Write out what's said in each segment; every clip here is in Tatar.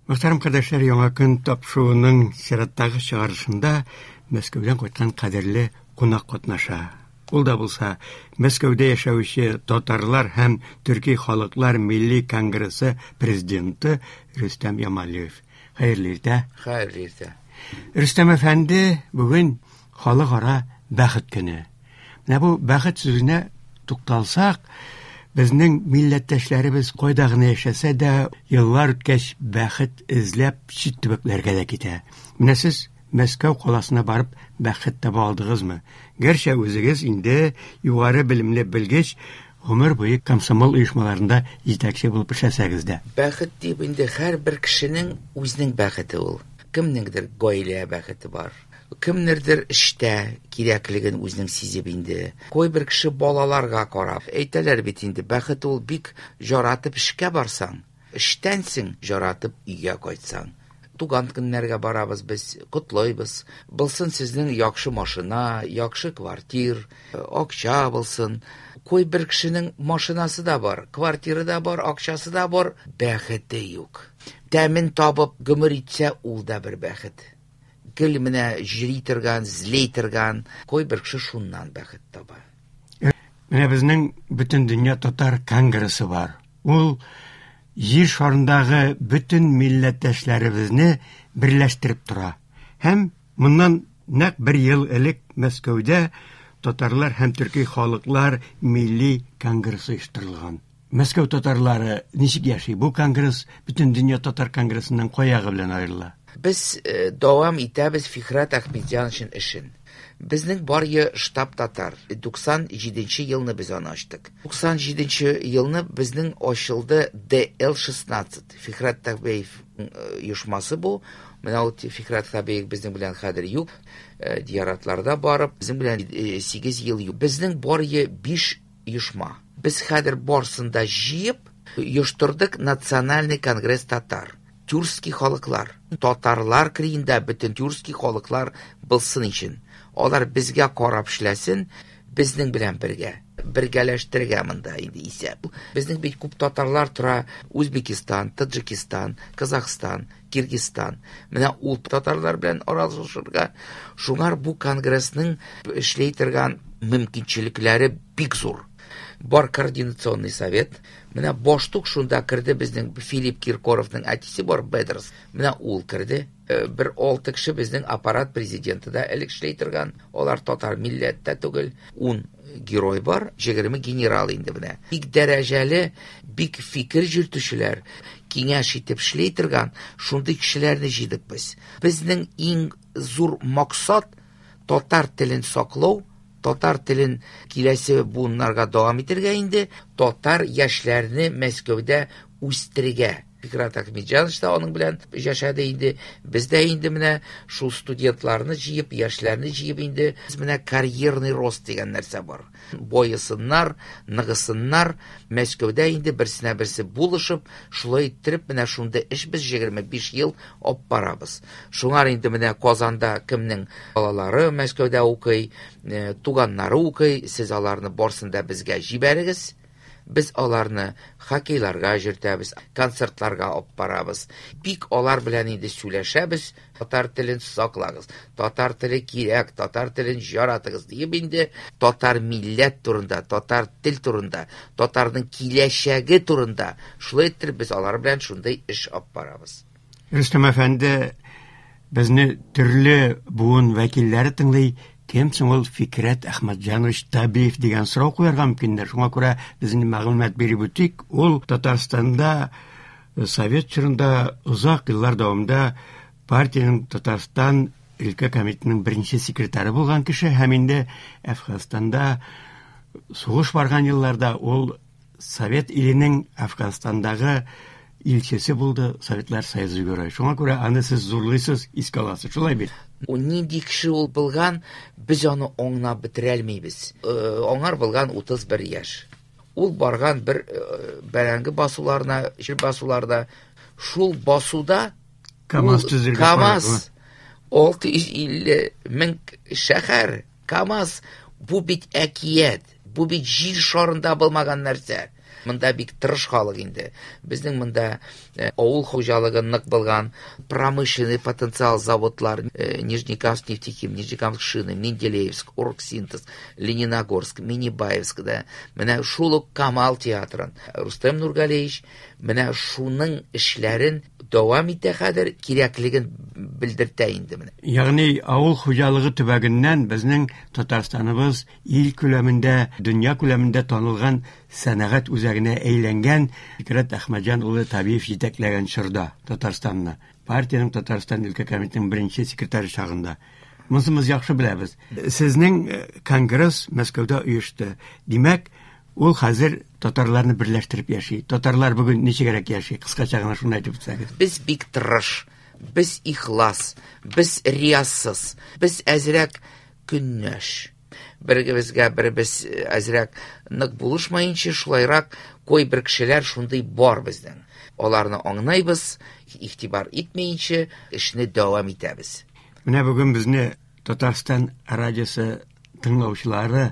Мөхтәрәм кардәшләр, Яңа көн тапшыруының чираттагы чыгарылышында Мәскәүдән кайткан кадерле кунак катнаша. Ул да булса Мәскәүдә яшәүче татарлар һәм төрки халыклар милли конгрессы президенты Рөстәм Ямалиев. Хәерле иртә. Хәерле иртә. Рөстәм әфәнде, бүген халыкара бәхет көне. Менә бу бәхет сүзенә тукталсак, безнең милләттәшләребез кайда гына яшәсә дә, еллар үткәч бәхет эзләп чит төбәкләргә дә китә. Менә сез Мәскәү каласына барып бәхет таба алдыгызмы? Гәрчә үзегез инде югары белемле белгеч, гомер буе комсомол оешмаларында җитәкче булып эшләсәгез дә. Бәхет дип инде һәрбер кешенең үзенең бәхете ул. Кемнеңдер гаилә бәхете бар. Кемнердер эштә кирәклеген үзенең сизеп инде. Кайбер кеше балаларга карап. Әйтәләр бит инде, бәхет ул бик жаратып эшкә барсаң, эштәнсең жаратып өйгә кайтсаң. Туган көннәргә барабыз без, котлыйбыз. Булсын сезнең яхшы машина, яхшы квартир, акча булсын. Кайбер кешенең машинасы да бар, квартиры да бар, акчасы да бар, бәхете юк. Тәмен табып гомер итсә, ул да бер бәхет. Гел менә җөри торган, злей торган, кайбер кеше шуннан бәхет таба. Менә безнең Бөтендөнья татар конгрессы бар. Ул җир шарындагы бөтен милләттәшләребезне берләштереп тора. Һәм моннан нәкъ бер ел элек Мәскәүдә татарлар һәм төрки халыклар милли конгрессы оештырылган. Мәскәү татарлары ничек яши? Бу конгресс Бөтендөнья татар конгрессыннан кай ягы белән аерыла? Без э, дәвам итәбез Фихрат Әхмәтҗановичның эшен. Безнең бар штаб татар. 97 елны без аны ачтык. 97 елны безнең ачылды DL16. Фихрат Тәбиев оешмасы бу. Менә ул Фихрат Тәбиев безнең белән хәзер юк. Э, Зияратларда барып, безнең белән 8 ел юк. Безнең бар 5 оешма. Без хәзер барсын да җыеп, оештырдык Национальный конгресс татар. Тюркский халыклар. Татарлар криендә бөтен тюркский халыклар булсын өчен. Алар безгә карап эшләсен, безнең белән бергә. Бергәләштерергә монда инде исәп. Безнең бит күп татарлар тора Үзбекистан, Таджикистан, Казахстан, Киргизстан. Менә ул татарлар белән аралашырга. Шуңар бу конгрессның эшли торган мөмкинчелекләре бик зур. Бар координационный совет. Менә баштук шунда керде безнең Филипп Киркоровның әтисе бар, Бедрос. Менә ул керде. Бер алты кеше безнең аппарат президенты да элек эшли торган. Алар татар милләттә түгел. 10 герой бар, 20 генерал инде менә. Бик дәрәҗәле, бик фикер йөртүчеләр, киңәш итеп эшли торган шундый кешеләрне җыйдык без. Безнең иң зур максат татар телен саклау, татар телен киләсе буыннарга дәвам итәргә инде, татар яшьләрне Мәскәүдә үстерергә. Фикрат Әхмәтҗанович та аның белән яшәде инде. Без дә инде менә шул студентларны җыеп, яшьләрне җыеп инде без менә карьерный рост дигән нәрсә бар. Боесыннар, ныгысыннар, Мәскәүдә инде берсенә берсе булышып, шулай иттереп менә шундый эш без 25 ел алып барабыз. Шуңар инде менә Казанда кемнең балалары Мәскәүдә укый, туганнары укый, сез аларны барсын да безгә җибәрегез. Без аларны хоккейларга йөртәбез, концертларга алып барабыз. Бик алар белән инде сөйләшәбез, татар телен саклагыз, татар теле кирәк, татар телен яратыгыз диеп инде татар милләт турында, татар тел турында, татарның киләчәге турында шулай иттереп без алар белән шундый эш алып барабыз. Рөстәм әфәнде, безне төрле буын вәкилләре тыңлый. Кем соң ул Фикрәт Әхмәтҗанович Табиев дигән сорау куярга мөмкиннәр. Шуңа күрә без инде мәгълүмат биреп үтик. Ул Татарстанда совет чорында озак еллар дәвамында партиянең Татарстан өлкә комитетының беренче секретаре булган кеше һәм инде Әфганстанда сугыш барган елларда ул Совет иленең Әфганстандагы илчесе булды, Советлар Союзы герое. Шуңа күрә аны сез зурлыйсыз, искә аласыз. Шулай бит? Ул нинди кеше ул булган, без аны аңлап бетерә алмыйбыз. Аңар булган 31 яшь. Ул барган бер бәрәңге басуларына, җир басуларда, шул басуда КАМАЗ төзергә КАМАЗ 650 мең шәһәр, КАМАЗ бу бит әкият, бу бит җир шарында булмаган нәрсә. Монда бик тырыш халык инде. Безнең монда э, авыл хуҗалыгы нык булган, промышленный потенциал заводлар, э, Нижнекамск нефтехим, Нижнекамск шины, Менделеевск, Оргсинтез, Лениногорск, Минибаевск да. Менә шул ук Камал театрын. Рустем Нургалиевич менә шуның эшләрен дәвам итә хәзер, кирәклеген белдертә инде менә. Ягъни авыл хуҗалыгы төбәгеннән безнең Татарстаныбыз ил күләмендә, дөнья күләмендә танылган сәнәгать үзәгенә әйләнгән Фикрәт Әхмәтҗан улы Табиев җитәкләгән чорда Татарстанны. Партиянең Татарстан өлкә комитетының беренче секретаре чагында. Монысын без яхшы беләбез. Сезнең э, конгресс Мәскәүдә оешты. Димәк, ул хәзер татарларны берләштереп яши. Татарлар бүген ничегрәк яши? Кыскача гына шуны әйтеп үтсәгез. Без бик тырыш, без ихлас, без риясыз, без әзрәк көннәш. Беребезгә беребез э, әзрәк нык булышмаенча, шулайрак кайбер кешеләр шундый бар безнең. Аларны аңнайбыз, игътибар итмәенчә эшне дәвам итәбез. Менә бүген безне Татарстан радиосы тыңлаучылары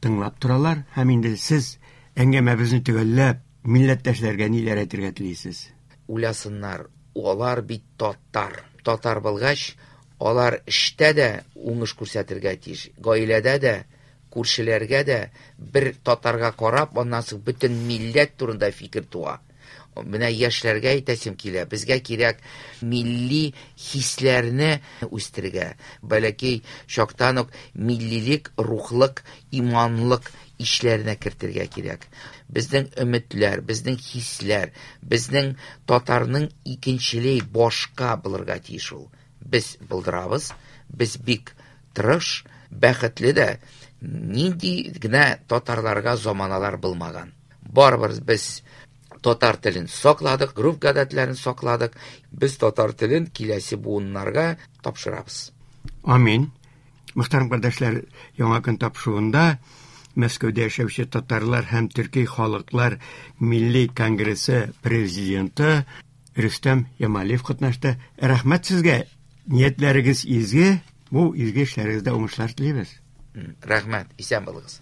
тыңлап торалар һәм инде сез әңгәмәбезне төгәлләп милләттәшләргә ниләр әйтергә телисез? Уйласыннар, алар бит татар. Татар булгач, алар эштә дә уңыш күрсәтергә тиеш, гаиләдә дә, күршеләргә дә бер татарга карап, аннан соң бөтен милләт турында фикер туа. Менә яшьләргә әйтәсем килә, безгә кирәк милли хисләрне үстерергә. Бәләкәй чактан ук миллилек, рухлык, иманлык ишләренә кертергә кирәк. Безнең өметләр, безнең хисләр, безнең татарның икенчелей башка булырга тиеш ул. Без булдырабыз, без бик тырыш, бәхетле дә, нинди генә татарларга заманалар булмаган. Барыбер без татар телен сакладык, гореф-гадәтләрен сакладык. Без татар телен киләсе буыннарга тапшырабыз. Амин. Мөхтәрәм кардәшләр, яңа көн тапшыруында Мәскәүдә яшәүче татарлар һәм төрки халыклар милли конгрессы президенты Рөстәм Ямалиев катнашты. Рәхмәт сезгә. Ниятләрегез изге, бу изге эшләрегездә уңышлар телибез. Рәхмәт, исән булыгыз.